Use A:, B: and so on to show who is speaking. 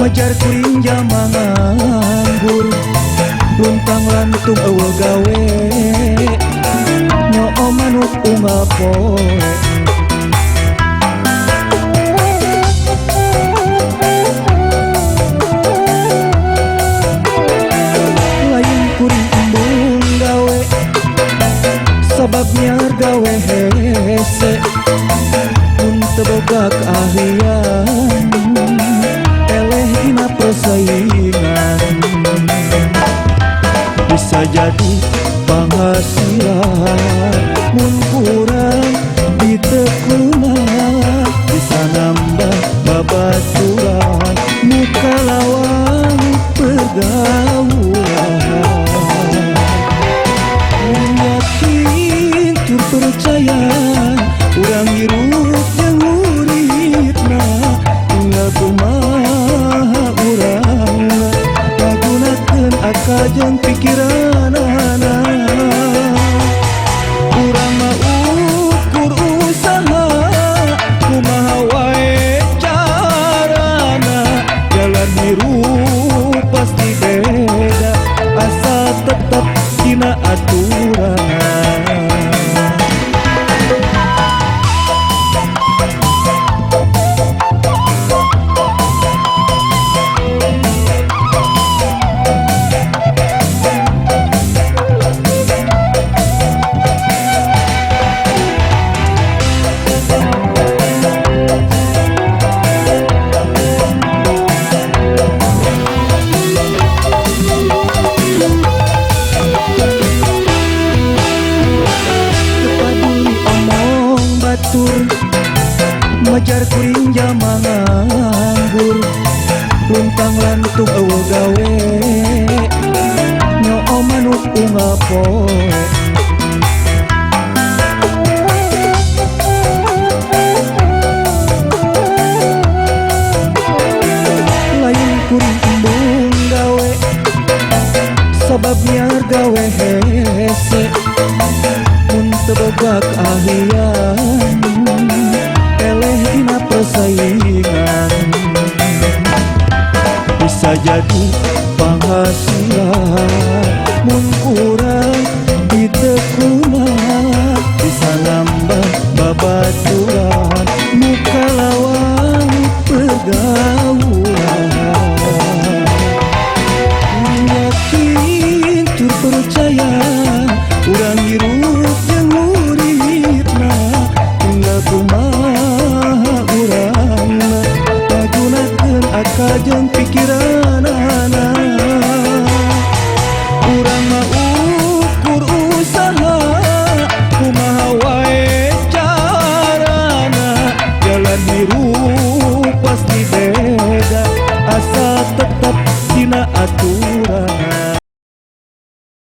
A: Mejar kuring jalma nganggur, luntang lantung eueuh gawe, nyoo manuk unggal poe. Lain kuring embung gawe, sabab nyiar gawe hese, mun teu boga keahlian persaingan. Bisa jadi penghasilan mun kurang ditekunan, bisa nambah babaturan muka lawan pergaulan. Mun yakin tur percaya urang hirup jeung muridna, tinggal kumaha urangna ngagunakeun akal jeung pikiranana. Urang mah ukur usaha kumaha wae carana, jalan hirup pasti beda asal tetep dina aturan. Mejar kuring jalma nganggur, luntang lantung eueuh gawe, nyoo manuk unggal poe. Lain kuring embung gawe, sabab nyiar gawe hese, mun teu boga keahlian eleh dina persaingan. Bisa jadi penghasilan mun kurang ditekunan, bisa nambah babaturan muka lawan pergaulan. Mun yakin tur percaya